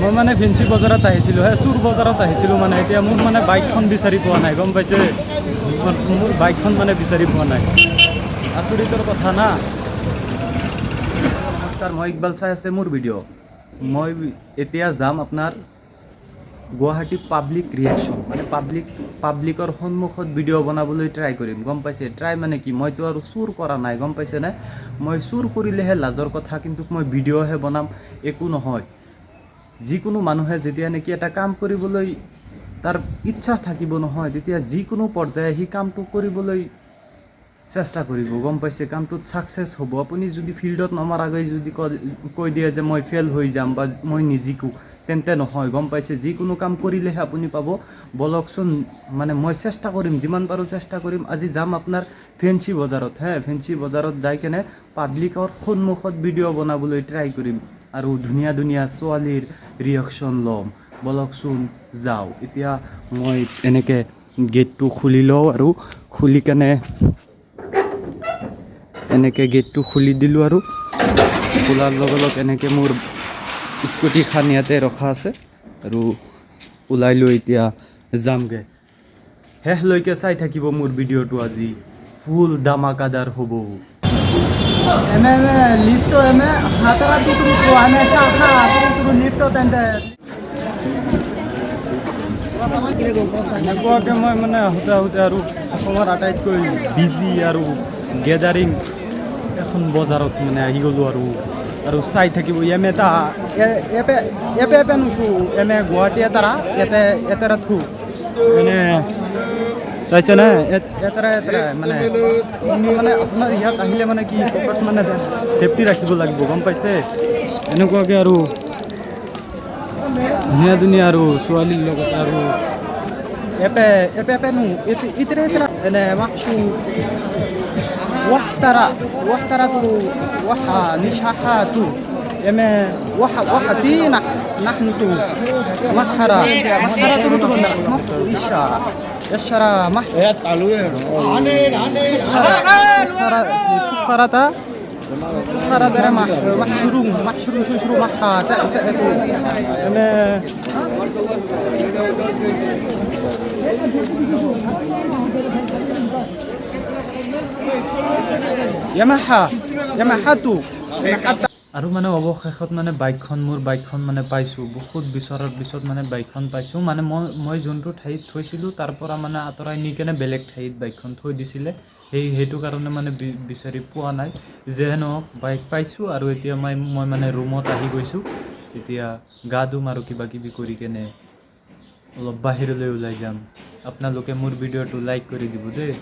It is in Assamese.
মই মানে ফেঞ্চি বজাৰত আহিছিলোঁ হে, চুৰ বজাৰত আহিছিলোঁ। মানে এতিয়া মোৰ মানে বাইকখন বিচাৰি পোৱা নাই, গম পাইছে? মোৰ বাইকখন মানে বিচাৰি পোৱা নাই। আচৰিতৰ কথা না? নমস্কাৰ, মই ইকবাল, চাই আছে মোৰ ভিডিঅ'। মই এতিয়া যাম আপোনাৰ গুৱাহাটী পাব্লিক ৰিয়েকশ্যন, মানে পাব্লিকৰ সন্মুখত ভিডিঅ' বনাবলৈ ট্ৰাই কৰিম, গম পাইছে? ট্ৰাই মানে কি, মইতো আৰু চুৰ কৰা নাই, গম পাইছেনে? মই চুৰ কৰিলেহে লাজৰ কথা, কিন্তু মই ভিডিঅ'হে বনাম, একো নহয়। যিকোনো মানুহে যেতিয়া নেকি এটা কাম কৰিবলৈ তাৰ ইচ্ছা থাকিব নহয়, তেতিয়া যিকোনো পৰ্যায়ে সি কামটো কৰিবলৈ চেষ্টা কৰিব, গম পাইছে? কামটোত ছাকচেছ হ'ব। আপুনি যদি ফিল্ডত নমাৰ আগেই যদি কৈ দিয়ে যে মই ফেইল হৈ যাম বা মই নিজিকো, তেন্তে নহয়, গম পাইছে? যিকোনো কাম কৰিলেহে আপুনি পাব। বলকচোন, মানে মই চেষ্টা কৰিম, যিমান পাৰোঁ চেষ্টা কৰিম। আজি যাম আপোনাৰ ফেঞ্চি বজাৰত হে। ফেঞ্চি বজাৰত যাই কেনে পাব্লিকৰ সন্মুখত ভিডিঅ' বনাবলৈ ট্ৰাই কৰিম আৰু ধুনীয়া ধুনীয়া ছোৱালীৰ ৰিয়েকশ্যন ল'ম। বলকচোন যাওঁ। এতিয়া মই এনেকৈ গেটটো খুলি লওঁ আৰু খুলি কেনে এনেকৈ গেটটো খুলি দিলোঁ আৰু খোলাৰ লগে লগে এনেকৈ মোৰ স্কুটিখন ইয়াতে ৰখা আছে আৰু ওলাই লৈ এতিয়া যামগৈ। শেষলৈকে চাই থাকিব মোৰ ভিডিঅ'টো, আজি ফুল ধামাকাদাৰ হ'ব। এমে এমে লিফ্ট এমে হাতাৰা টুকৰু এমে শাখা টুকৰু লিফ্ট তেন্তে। এনেকুৱাকৈ মই মানে আহোঁতে আহোঁতে আৰু অসমৰ আটাইতকৈ বিজি আৰু গেডাৰিং এখন বজাৰত মানে আহি গ'লোঁ আৰু চাই থাকিব। এমে এটা এপে এপে এপে নুসু এমে গুৱাহাটী এতাৰা এতে এতেৰা থু। মানে চাইছেনে? এতেৰা এতেৰা মানে। মানে আপোনাৰ ইয়াত আহিলে মানে কি পকেট মানে ছেফটি ৰাখিব লাগিব, গম পাইছে? এনেকুৱাকৈ আৰু ধুনীয়া ধুনীয়া আৰু ছোৱালীৰ লগত আৰু এপে এপে এপে নু ইতৰে ইতৰা এনে মাকসু واحترا واحترا تو وحا نشاحا تو এমে وح وحتي نحن تو محرا محرا تو تو إشارة إشارة مح سخرة سخرة ده محشروم محشروم شو شروع محا تا تا تو এনে يمحا يمحا تو يمحا। আৰু মানে অৱশেষত মানে বাইকখন, মোৰ বাইকখন মানে পাইছোঁ। বহুত বিচৰাৰ পিছত মানে বাইকখন পাইছোঁ। মানে মই যোনটো ঠাইত থৈছিলোঁ, তাৰ পৰা মানে আঁতৰাই নি কেনে বেলেগ ঠাইত বাইকখন থৈ দিছিলে। সেইটো কাৰণে মানে বিচাৰি পোৱা নাই। যিহে নহওক, বাইক পাইছোঁ আৰু এতিয়া মই মানে ৰুমত আহি গৈছোঁ। এতিয়া গা ধুম আৰু কিবা কিবি কৰি কেনে অলপ বাহিৰলৈ ওলাই যাম। আপোনালোকে মোৰ ভিডিঅ'টো লাইক কৰি দিব দেই।